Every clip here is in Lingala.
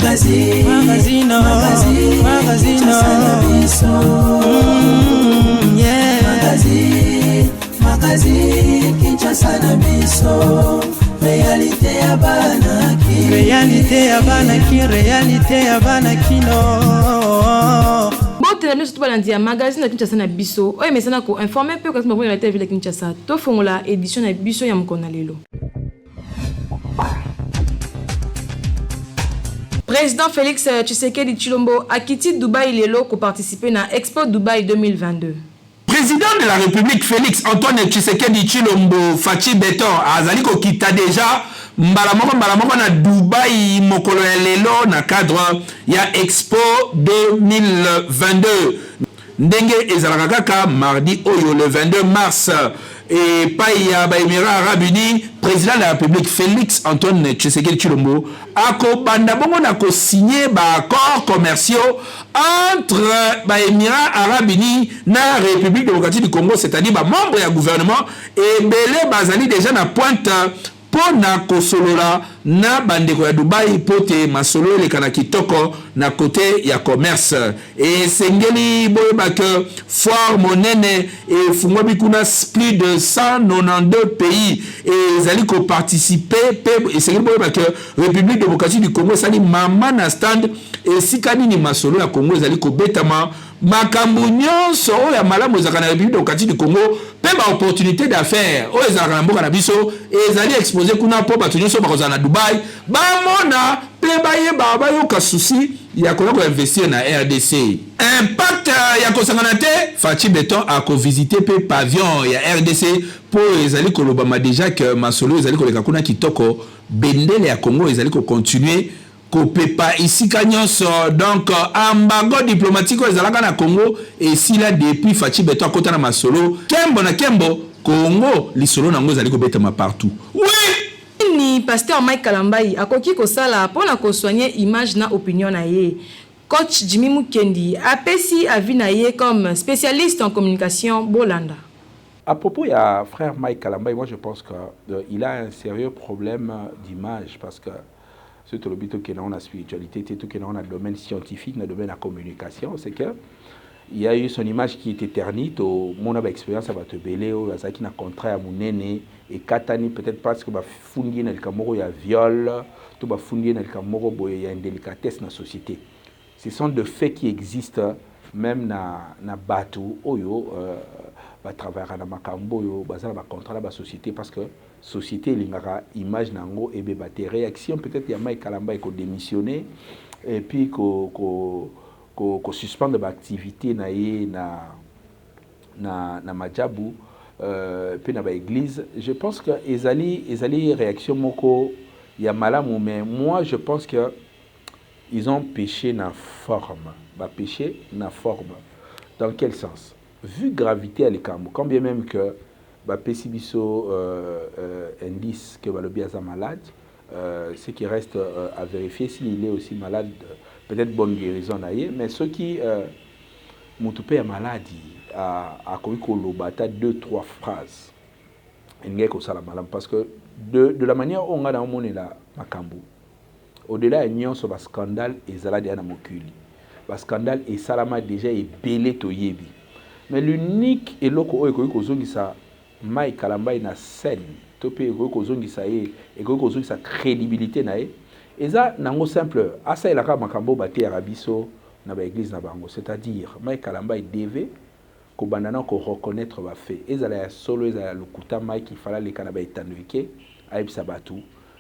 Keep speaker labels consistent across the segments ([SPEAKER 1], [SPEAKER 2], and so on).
[SPEAKER 1] Magazine, magazine, magazine, magazine, yeah. Magazine, magazine, Kinshasa na biso. Réalité ya bana ki. Réalité ya bana ki, réalité ya bana kino.
[SPEAKER 2] Mbote na biso tobalandi ya magazine ya Kinshasa na biso oyo emesana koinforme mpe kasi mabongo ya ville ya Kinshasa. Tofongola édition na biso ya mokolo na lelo. Président Félix Tshisekedi Tshilombo akiti Dubaï lelo koparticiper na Expo Dubaï 2022.
[SPEAKER 3] Président de la République Félix Antoine Tshisekedi Tshilombo Fatshi Beton azali kokita déjà mbala moko na Dubaï mokolo ya lelo na cadre ya Expo 2022. Ndenge ezalaka kaka mardi oyo le 22 mars epai ya ba Émirats Arabes Unis, président de la République Félix Antoine Tshisekedi Tshilombo akobanda bongo na kosigner ba accords commerciaux entre ba Émirats Arabes Unis na République démocratique du Congo, c'est-à-dire ba membre ya gouvernement ebele bazali déjà na pointe mpo na kosolola na bandeko ya Dubai mpo te masolo eleka na kitoko na kote ya commerce. Esengeli boyeba ke foire monene efungwami kuna, plus de 192 pays ezali koparticipe, mpe esengeli boyeba ke République démocratique du Congo esali mama na stand esika nini masolo ya Congo ezali kobetama. Makambo nyonso oyo ya malamu ezalaka na République démocratique du Congo mpe baopportunité d'affaires oyo ezalaka na mboka na biso ezali exposé kuna, mpo bato nyonso bakozala na Dubai bamona mpe bayeba, bayoka susi ya koya koinvestir na RDC. Impact ya kosangana te, Fatshi Beton akovisite mpe pavillon ya RDC, mpo ezali kolobama déjà ke masolo ezali koleka kuna kitoko, bendele ya Congo ezali kocontinue kopepa esika nyonso. Donc embargo diplomatique oyo ezalaka na Congo esila depuis Fatshi Beton akota na masolo. Kembo na kembo Congo, lisolo nango ezali kobetama partout, oui.
[SPEAKER 2] Nini pasteur Mike Kalambayi akoki kosala mpona kosoigner image na opinion na ye? Coach Jimmy Mukendi apesi avis na ye comme spécialiste en communication. Bolanda.
[SPEAKER 4] À propos, il y a frère Mike Kalambay, moi je pense qu'il a un sérieux problème d'image, parce que ce qui est dans la spiritualité, tout qui est dans le domaine scientifique, dans le domaine de la communication, c'est que il y a eu son image qui était ternie, mon expérience va te belé, qui n'a contrat ya munene ekatani, peut-être parce que bafundi na likambo moko ya viol to bafundi na likambo moko boye ya indélicatesse na société. Ce sont des faits qui existent même na bato oyo batravaillaka na makambo oyo, baza na bacontrat na basociété, parce que société elingaka image na yango ebeba te. Réaction peut-être ya Mike Kalamba ekodémissionner et puis ko suspendre baactivité na ye na majabu mpe na baéglise, je pense que ezali réaction moko ya malamu. Mais moi je pense que ils ont péché na forme, bapéché na forme. Dans quel sens? Vu gravité ya likambo, quand bien même que bapesi biso indice que balobi aza malade, ce qui reste à vérifier s'il est aussi malade, peut-être bonne guérison na ye. Mais soki motu mpe ya maladi akoki koloba ata deux trois phrases, elingaki kosala malamu, parce que de la manière oyo ngai naomonela makambo, au-delà ya nyonso, bascandale ezala deya na mokili, bascandale esalama déjà ebele, toyebi. Mais l'unique eloko oyo ekoki kozongisa Mike Kalambai na scène to mpe ekoki kozongisa ye, ekoki kozongisa crédibilité na ye, eza nango simple: asalelaka makambo oyo bateyaka biso na baeglise na bango. C'est-à-dire Mike Kalambai devait kobanda na koreconnaître bafait, ezala ya solo, ezala ya lokuta. Mike ifala aleka na baetando eke ayebisa bato: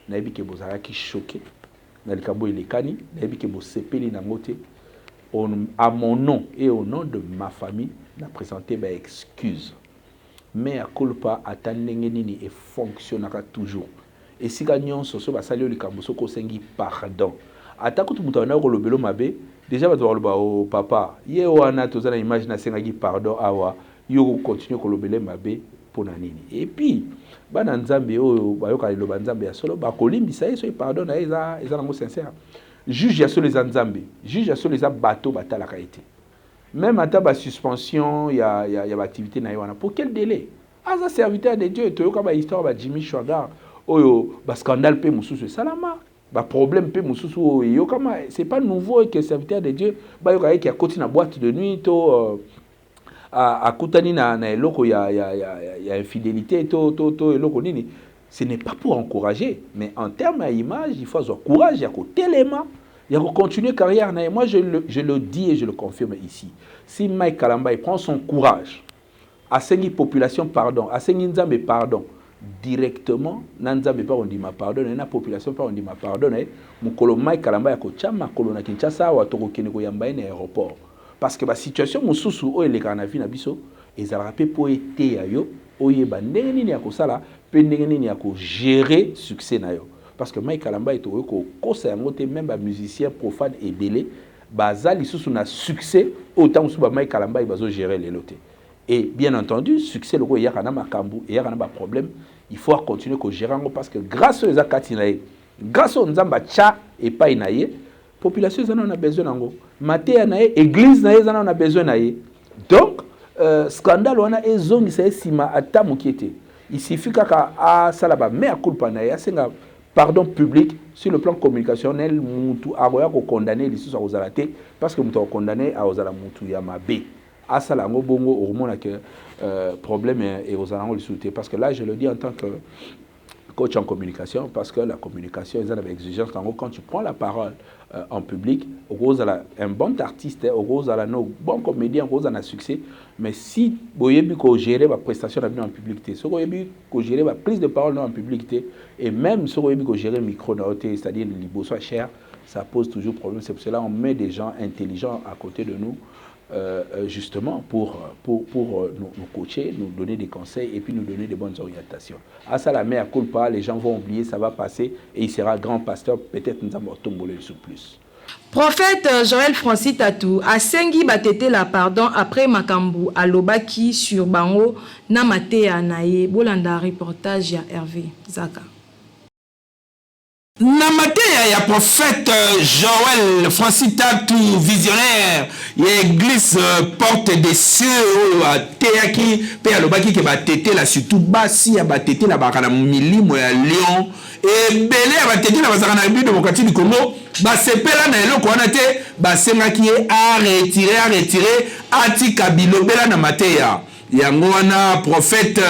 [SPEAKER 4] nayebi ke bozalaki choqué na likambo elekani, nayebi ke bosepeli nango te. À mon nom et au nom de ma famille, na présenté baexcuse. Mea culpa, ata ndenge nini, efonctionnaka toujours esika nyonso. So basali yo likambo, soki osengi pardon, ata kutu moto abandaki kolobela mabe, déjà bato bakoloba: o papa ye wana, toza na image, nasengaki pardon awa, yo kocontinue kolobela mabe mpo na nini? Et puis bana Nzambe oyo bayokaka liloba Nzambe ya solo bakolimbisa ye soki pardon na ye eza nango sincère. Juge ya solo eza Nzambe, juge ya solo eza bato batalaka ye te. Même ata basuspension ya baactivité na ye wana, pour quel délai? Aza serviteur de Dieu. Toyoka bahistoire ba Jimmy Swaggart oyo bascandale mpe mosusu esalama. Ba problème pe mosusu oyo eyokama, c'est pas nouveau que serviteur de Dieu bayoka ye ke akoti na boîte de nuit to euh, akutani na, na eloko ya, ya, ya, ya infidélité to, to, to eloko nini. Ce n'est pas pour encourager, mais en termes ya image, il faut azwa courage ya kotelema, ya kocontinuer carrière na ye. Moi, je le dis et je le confirme ici, si Mike Kalamba, il prend son courage, asengi population pardon, asengi Nzambe pardon directement na Nzambe mpe akondima pardon na ye, na population mpe akondima pardon na ye, mokolo Mike Kalamba ya kotya makolo na Kinshasa awa, tokokende koyamba ye na aéroport, parce que basituation mosusu oyo elekaka na vie na biso ezalaka mpe mpo eteya yo, oyeba ndenge nini ya kosala mpe ndenge nini ya kogérer succès na yo. Parce que Mike Kalamba, tokoki kokosa yango te, même bamusicien profane ebele baza lisusu na succès oyo ntango mosusu bamike Kalamba bazogérer lelo te. Et bien entendu, succès loko eyaka na makambo, eyaka na baproblème. Il faut continuer kogérer yango, parce que grâce oyo eza kati na ye, grâce oyo Nzambe atya epai na ye, population eza nano na besoin nango, mateya na ye, église na ye eza nano na besoin na ye. Donc scandale wana ezongisa ye nsima ata moke te. Il suffit kaka asala bamea culpa na ye, asenga pardon public. Sur le plan communicationnel, mutu akoya kokondane lisusu akozala te, parce que mutu akokondane akozala mutu ya mabe. Asala yango bongo, okomona ke problème ekozala yango lisusu te. Parce que là, je le dis en tant que coach en communication, parce que la communication eza na baexigence yango. Quand tu prends la parole en public, okozala un bon artiste, okozala no bon comédien, okozala na succès, mais si boyebi kogérer baprestation na bino en public te, soki oyebi kogérer baprise de parole no en public te, et même soki oyebi kogérer micro na yo te, c'est-à-dire liboso ya chaire, ça pose toujours problème. C'est pour cela on met des gens intelligents à côté de nous, justement pour nous coacher, nous donner des conseils et puis nous donner de bonnes orientations. À ça, la mea culpa, les gens vont oublier, ça va passer et il sera grand pasteur. Peut-être nous avons tombé sur plus.
[SPEAKER 2] Prophète Joël Francis Tatu asengi batetela pardon après makambo alobaki sur bango na mateya na ye. Bolanda reportage ya Hervé Zaka.
[SPEAKER 3] Na mateya ya prophète Joël Francis Tatu, visionnaire ya église Porte des Cieux, oyo ateyaki mpe alobaki ke batetela, surtout basi ya batetela, bazalaka na milimo ya lion. Ebele ya batetela bazalaka na République démocratique du Congo basepela na eloko wana te, basengaki ye aretire, aretire, atika bilobela na mateya yango wana. Prophète,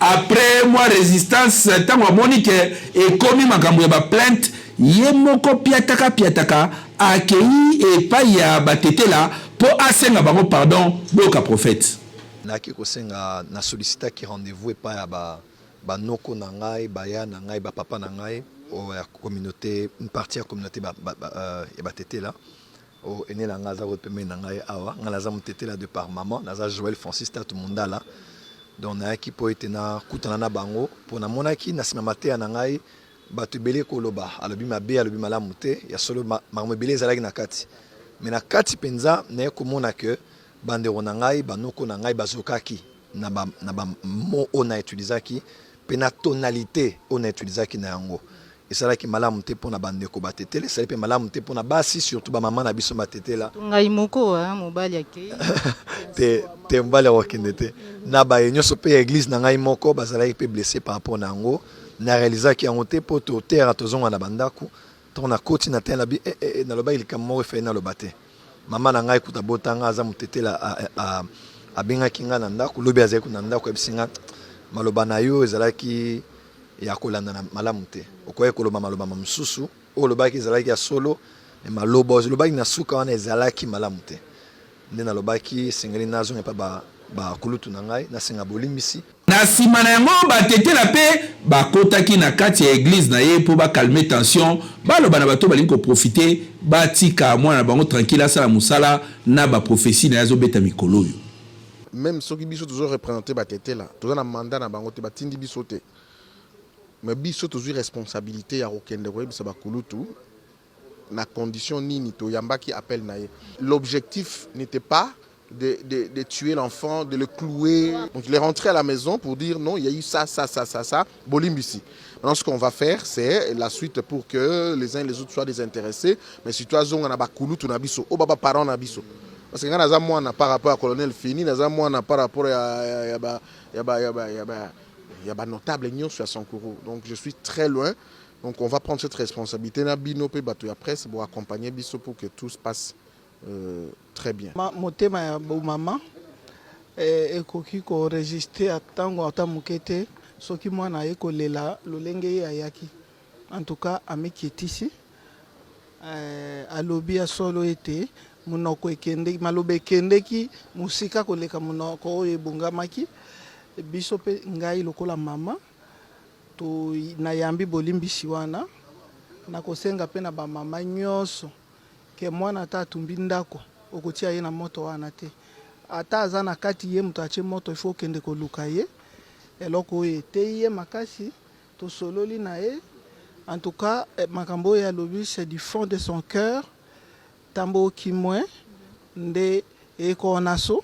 [SPEAKER 3] après mwa résistance, ntango amoni ke ekomi makambo ya baplainte, ye moko piataka piataka, akei epai ya batetela mpo asenga bango pardon. Boyoka prophète.
[SPEAKER 5] Nayaki kosenga, na sollicitaki rendez-vous epai ya banoko na ngai, baya na ngai, bapapa na ngai oyo ya communauté, une partie ya communauté ya batetela. Oyo ene na ngai aza kote pembeni na ngai awa. Ngai naza motetela de par maman, naza Joël Francis Tatu Mondala. Donc nayaki mpo ete nakutana na bango, mpo namonaki na nsima mateya na ngai bato ebele koloba alobi mabe, alobi malamu te. Ya solo, makambo ebele ezalaki na kati, me na kati mpenza naye komona ke bandeko na ngai, banoko na ngai bazokaki na bamots oyo na utilisaki mpe na tonalité oyo na utilisaki na yango. Esalaki malamu te mpona bandeko batetela, esali mpe malamu te mpona basi, surtout bamama na biso batetela.
[SPEAKER 6] Ngai moko mobali akei.
[SPEAKER 5] Te te, mobali akokende te. Na baye nyonso mpe ya église na ngai moko bazalaki mpe blessé par rapport na yango. Na réalisaki yango te mpo toteyaka, tozonga na bandako. Ntango nakoti na te, nabi eh, eh, nalobaki likambo moko efai naloba te. Mama na ngai kuta botanga aza motetela, abengaki ngai na ndako lobi, azalaki kuna na ndako, ayebisi nga: "Maloba na yo ezalaki ya kolanda na malamu te. Okoki koloba maloba mosusu oyo olobaki ezalaki ya solo, me maloba olobaki na suka wana ezalaki malamu te." Nde nalobaki esengeli nazonga epa bakulutu na ngai, nasenga bolimbisi.
[SPEAKER 3] Na nsima na yango, batetela mpe bakotaki na kati ya église na ye mpo bacalmer tension, baloba na bato balingi koprofiter, batika mwana na bango tranquille, asala mosala na baprophétie na ye azobeta mikolo oyo.
[SPEAKER 7] Même soki biso tozoreprésente batetela, toza na mandat na bango te, batindi biso te, mais biso tozwi responsabilité ya kokende koyebisa bakulutu na condition nini toyambaki appel na ye. L'objectif n'était pas de tuer l'enfant, de le clouer. Donc il est rentré à la maison pour dire: "Non, il y a eu ça, ça, ça, ça, ça, bolimbisi." Maintenant, ce qu'on va faire, c'est la suite pour que les uns et les autres soient désintéressés. Mais surtout, on a bakulutu na biso, o baba parent na biso. Parce que nga naza mwana par rapport à colonel Fini, naza mwana par rapport à ya ba ya ba ya ba ya ba ya ba notable nyonso ya Sankuru. Donc je suis très loin. Donc on va prendre cette responsabilité na bino pe bato ya presse bo accompagner biso pour que tout se passe euh, très bien.
[SPEAKER 6] Motema ya bomama eh, ekoki ko resister ntango ata moke te soki mwana aye kolela lolenge ye ayaki. En tout cas amikitisi eh, alobi ya solo ete monoko ekende, maloba ekendeki mosika koleka monoko oyo ebongamaki. Biso mpe ngai lokola mama to nayambi bolimbisi wana, nakosenga mpe na bamama nyonso ke mwana ata atumbi ndako okotia ye na moto wana te, ata aza na kati ye moto atie moto il faut okende koluka ye. Eloko oyo eteyi ye makasi, tosololi na ye en tout cas makambo oyo alobi c'est du fond de son cœur. Tambo kimwe nde ekonaso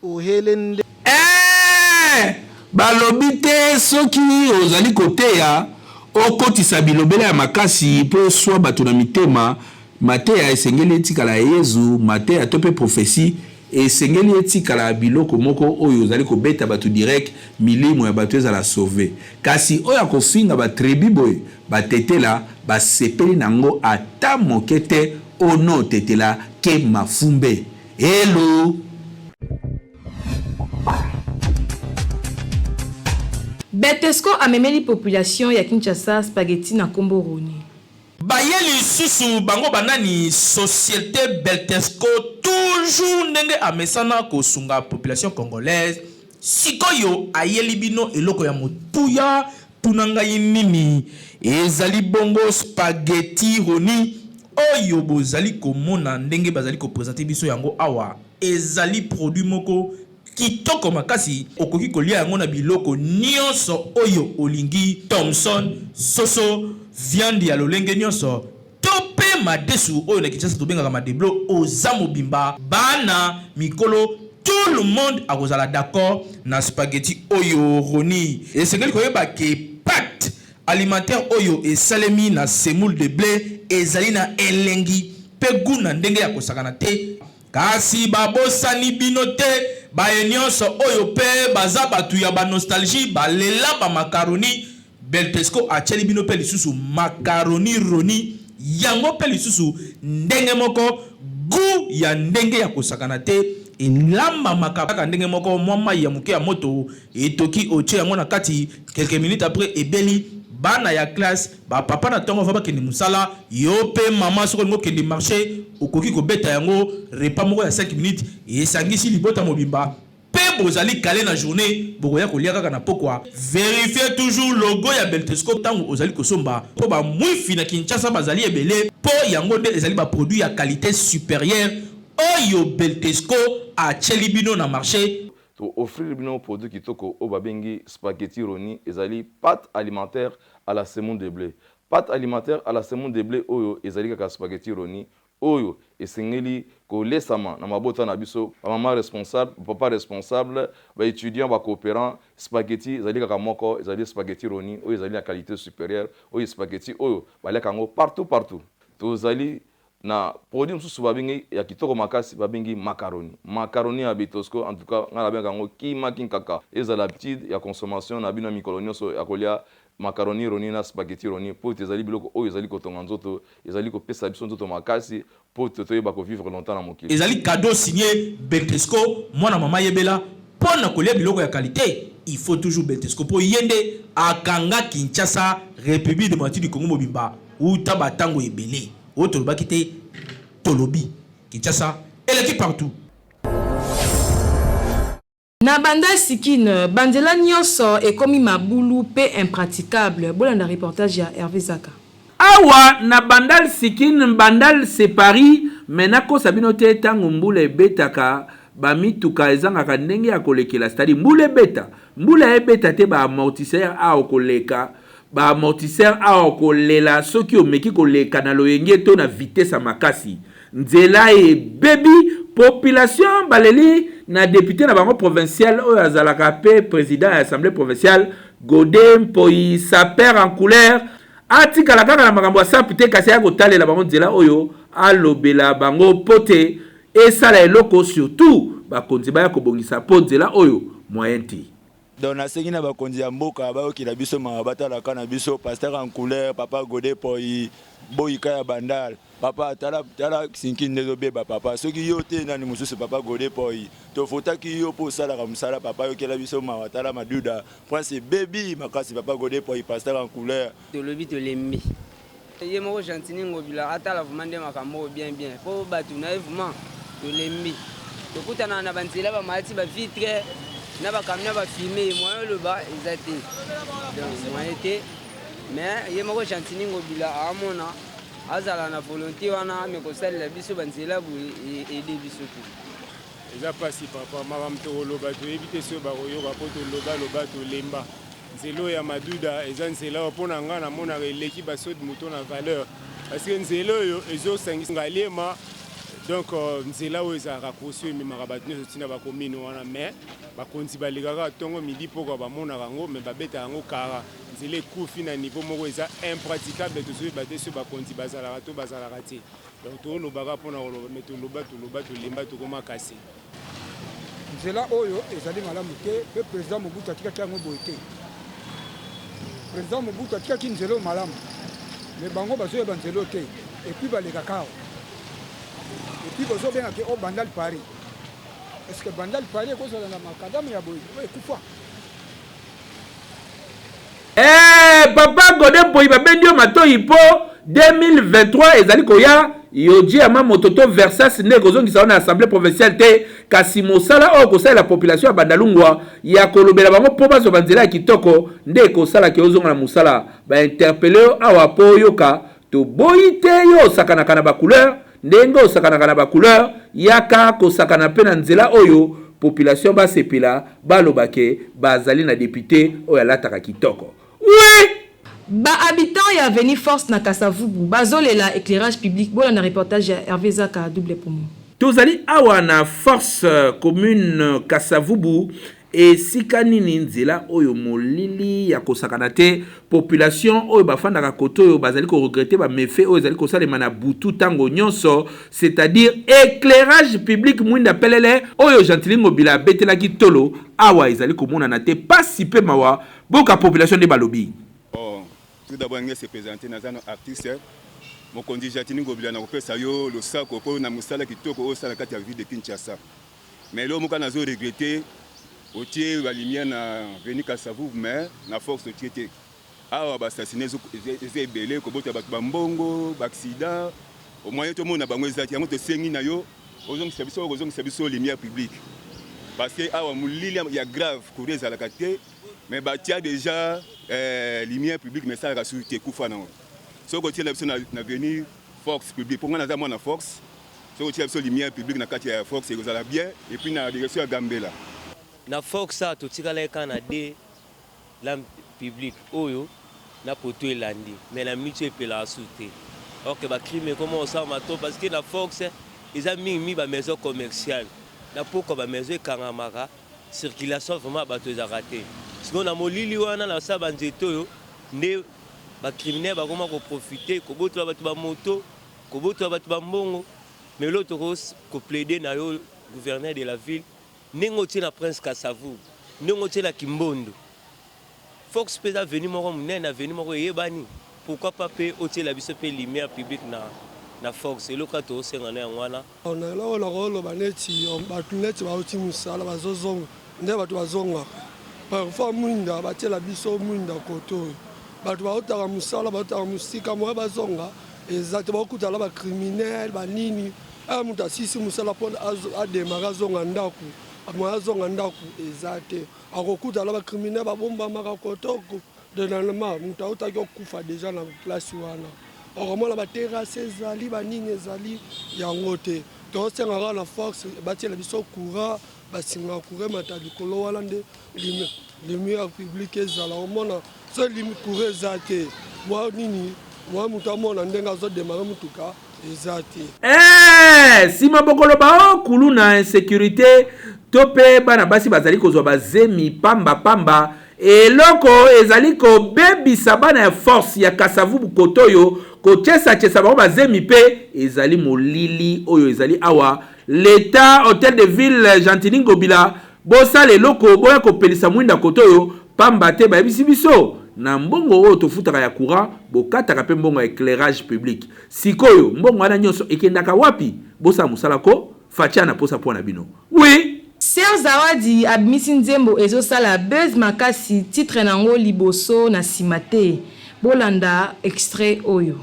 [SPEAKER 6] ohele nde.
[SPEAKER 3] Eeh! Balobi te soki ozali koteya okotisa bilobela ya makasi mpo eswa bato na mitema, mateya esengeli etikala ya Yezu, mateya to mpe prophetie esengeli etikala biloko moko oyo ozali kobeta bato direct milimo ya bato ezala sauve. Kasi oyo ya kofinga ba tribu boye ba tetela basepeli nango ata moke te ono tetela ke mafumbe. Hello!
[SPEAKER 2] Betesco amemeli population ya Kinshasa spaghetti na kombo Roni.
[SPEAKER 8] Baye lisusu bango ba nani societe beltesco toujours ndenge amesana kosunga population congolaise sikoyo ayeli bino eloko ya motuya tuna ngai nini ezali bongo spaghetti roni oyo bozali komona ndenge bazali ko presenter biso yango awa ezali produit moko Kitoko makasi okoki kolia yango na biloko nionso oyo olingi thomson, soso, viande ya lolenge nionso to pe madesu oyo na Kinshasa tobengaka madeblo oza mobimba bana, mikolo tout le monde akozala d'accord na spaghetti oyo Rony esengeli koyeba ke pate alimentaire oyo esalemi na semoule de ble ezali na elengi pe gout na ndenge ya kosakana te. Kasi babosani bino te baye nionso oyo pe baza batu ya ba nostalgie balela ba macaroni Beltesco atieli bino pe lisusu macaroni roni yango pe lisusu ndenge moko gout ya ndenge ya kosakana te elambamaka kaka ndenge moko mwa mayi ya moke ya moto etoki otie yango na kati quelques minutes après ebeli bana ya classe Ba papa na tongo avant bakende musala, yo pe maman soki olingi okende marche okoki kobeta yango repas moko ya 5 minutes esangisi libota mobimba pe bozali cale na journee bokoya kolia kaka na pokwa. Verifier toujours logo ya Beltesco tango ozali kosomba po ba mwifi na Kinshasa bazali ebele po yango nde ezali ba produits ya qualite superieure oyo Beltesco atieli bino na marche.
[SPEAKER 9] To offrir bino produit kitoko oyo babengi spaghetti roni, ezali pate alimentaire à la semoule de ble. Pate alimentaire à la semoule de ble oyo ezali kaka spaghetti roni oyo esengeli kolesama na mabota na biso, ba mama responsable, ba papa responsable, ba etudiants, ba cooperants, spaghetti ezali kaka moko, ezali spaghetti roni oyo ezali na qualite superieure, oyo spaghetti oyo baliaka yango partout partout. Tozali Na produit mosusu babengi ya kitoko makasi babengi macaroni. Macaroni ya Betosco en tout cas ngai nabengaka yango kima kinkaka. Ezala habitude ya consommation na bino ya mikolo nionso ya kolia macaroni roni na spaghetti roni mpo ete ezali biloko oyo ezali kotonga nzoto, ezali kopesa biso nzoto makasi mpo ete toyeba ko vivre longtemps na mokili.
[SPEAKER 8] Ezali cadeau signe Beltesco mwana mama yebela pona kolia biloko ya qualite il faut toujours Beltesco po ye nde akanga Kinshasa Republique democratique du Congo mobimba wuta ba tango ebele oyo tolobaki te tolobi Kinshasa eleki partout.
[SPEAKER 2] Na Bandal Sikin, ba nzela nionso ekomi mabulu pe impraticable. Bolanda reportage ya Herve Zaka.
[SPEAKER 3] Awa na Bandal Sikin, Bandal c'est Paris, mais nakosa bino te tango mbula ebetaka ba mituka ezangaka ndenge ya kolekela, c'est à dire mbula ebeta, mbula ebeta te ba amortisseurs awa okoleka, ba amortisseurs awa okolela soki omeki koleka na loyenge to na vitesse ya makasi. Nzela ebebi, population baleli na depute na bango provincial oyo azalaka pe president ya assemblee provinciale Gode Mpoyi sapeur en couleur atikala kaka na makambo ya sape te kasi aya kotalela bango nzela oyo alobela bango po te esala eloko surtout bakonzi baya kobongisa po nzela oyo moyen te.
[SPEAKER 10] Donc nasengi na bakonzi ya mboka bayokela biso mawa, batala ka na biso. Pasteur en couleur, papa Gode Poi, boyika ya Bandal, papa tala tala sinki nde ezobeba papa, soki yo te nani mosusu? Papa Gode Poi, tofutaki yo mpo osalaka mosala papa, yokela biso mawa, tala maduda prince ebebi makasi. Papa Gode Poi, pasteur en couleur.
[SPEAKER 11] Tolobi tolembi. Ye moko Gentiny Ngobila atala vraiment nde makambo oyo bien bien po batu na ye vraiment tolembi. Tokutanaka na ba nzela ba mati ba vitre na ba camion ba fume moyen oloba eza te. Donc moyen te mais ye moko Gentiny Ngobila amona azala na volonté wana ame kosalela biso ba nzela boye e aider biso te.
[SPEAKER 12] Eza pasi papa, makambo tokoloba toyebi te soki bakoyoka po toloba loba tolemba. Nzela oyo ya Maduda eza nzela oyo mpo na ngai namonaka eleki ba saut de mouton na valeur parce que nzela oyo ezosangisa Ngaliema, donc nzela oyo ezalaka kosi oyo ememaka bato nyonso ntina ba commune wana, mais bakonzi balekaka ntongo midi pokwa bamonaka yango mais babetaka yango kara. Nzela ekufi na niveau moko eza impraticable, tozoyeba te soki bakonzi bazalaka to bazalaka te. Donc tolobaka mpo na koloba, mais toloba toloba tolemba, tokoma kase.
[SPEAKER 13] Nzela oyo ezali malamu te mpe president Mobutu atikaki yango boye te. President Mobutu atikaki nzela oyo malamu mais bango bazoyeba nzela oyo te et puis balekaka awa et puis bozobenga ke o Bandal Paris. Est-ce que Bandal Paris ekozala na makadamu ya boye oyo ekufa?
[SPEAKER 3] Eh papa Gode Mpoyi, babendi yo matoyi mpo 2023 ezali koya. Yohji Yamamoto to Versace nde ekozongisa yo na Assemblee provinciale te, kasi mosala oyo okosalela population ya Bandalungwa ya kolobela bango mpo bazwa ba nzela ya kitoko nde ekosala ke ozonga na mosala. Ba interpeller yo awa mpo oyoka. Toboyi te yo osakanaka na ba couleurs, ndenge osakanaka na ba couleurs, yaka kosakana mpe na nzela oyo population basepela, baloba ke bazali na depute oyo alataka kitoko. Oui!
[SPEAKER 2] Ba habitants ya avenue Force na Kasa-Vubu bazolela eclairage public, bolanda reportage ya Herve Zaka, double poumon.
[SPEAKER 3] Tozali awa na Force, commune Kasa-Vubu, Esika nini nzela oyo molili ya kosakana te, population oyo bafandaka kote oyo bazali ko regretter ba mefaits oyo ezali kosalema na butu tango nionso, c'est à dire eclairage public mwinda pelele oyo Gentiny Ngobila abetelaki tolo awa ezali komonana te, pasi pe mawa, boyoka population nde balobi.
[SPEAKER 14] Bon, tout d'abord ndenge se presenter, naza no artiste mokonzi Gentiny Ngobila, nakopesa yo losako mpo na mosala kitoko oyo osala kati ya ville de Kinshasa. Mais eloko moko nazo regretter, otie ba lumière na avenue Kasavubu mais na force otie te. Awa ba assassinat eza ebele, kobota bato ba mbongo, ba accident, au moyen tomona bango eza te. Yango tosengi na yo ozongisa biso, okozongisa biso lumière publique parce que awa molili ya grave, courant ezalaka te, mais batia déjà eh, lumière publique mais esalaka susu te, ekufa nango. Soki otiela biso na avenue Force publique, mpo ngai naza mwana Force, Soki otia biso lumière publique na kati ya Fox ekozala bien et puis na direction ya Gambela.
[SPEAKER 15] Na Fox awa totikalaki kaka na deux lampes publiques oyo na poteau elandi mais na minute oyo epelaka susu te or que ba crimes ekoma kosalama trop parce que na Fox eza mingi mingi ba maisons commerciales na pokwa ba maisons ekangamaka circulation vraiment ya bato ezalaka te sikoyo na molili wana na sa ba nzete oyo nde ba criminels bakoma ko profiter kobotola bato ba moto Kobotola batu ba mbongo mais eloko toko ko plaider na yo gouverneur de la ville ndenge otie na prince kasavubu ndenge otie na kimbondo fox pe eza avenue moko munene avenue moko eyebani pourquoi pas pe otiela biso pe lumière publique na na fox eloko kaka tozosenga na yango wana.
[SPEAKER 16] Na eloko nakoloba neti batu neti bawuti musala bazozonga nde batu bazongaka parfois mwinda batiela biso mwinda kote oyo batu bawutaka musala bawutaka musika moyen bazonga Eza te bakokuta na ba criminel ba nini awa moto asisi mosala mpo ademare azonga ndako moyen azonga ndako eza te akokuta na ba criminel babombamaka kotoko dernièrement moto autaki okufa deja na place wana okomona ba terrasse ezali banini ezali yango te tosenga kaka na force batiela biso courant basinga courant emata likolo wana nde lumière publique ezala omona so courant eza te mwa nini mwa moto amona ndenge azodemare motuka eza te.
[SPEAKER 3] Eeh sima bokoloba oh kuluna insecurite to pe bana basi bazali kozwa ba zemi pamba pamba eloko ezali kobebisa bana ya force ya kasavubu kotoyo kochesa chesa bango ba zemi pe ezali molili oyo ezali awa l'etat hotel de ville Gentiny Ngobila. Bosala eloko, boya kopelisa mwinda kote oyo, pamba te bayebisi biso, na mbongo oyo tofutaka ya courant, bokataka pe mbongo ya eclairage public. Sikoyo, mbongo wana nionso ekendaka wapi? Bosala mosala ko, Fatshi a na posa pua na bino. Oui!
[SPEAKER 2] Sœur Zawadi abimisi nzembo ezo sala buzz makasi titre nango liboso na sima te bolanda extrait oyo.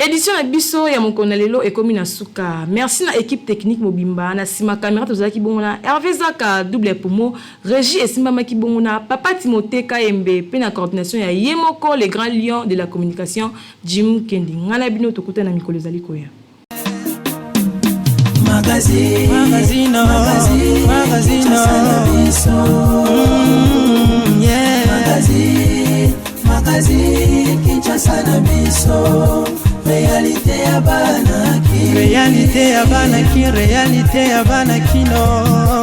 [SPEAKER 2] Edition na biso ya mokolo na lelo ekomi na suka. Merci na equipe technique mobimba. Na sima camera tozalaki bongo na Hervé Zaka, double poumon. Regie esimbamaki bongo na Papa Timothée Kayembe pe na coordination ya ye moko le grand lion de la communication Jim Kendi. Ngai na bino tokutana na mikolo ezali koya.
[SPEAKER 1] Magazine, magazine, magazine, magazine, yeah. Magazine, magazine, Kinshasa na biso. Réalité ya bana ki. Réalité ya bana ki, réalité ya bana kino.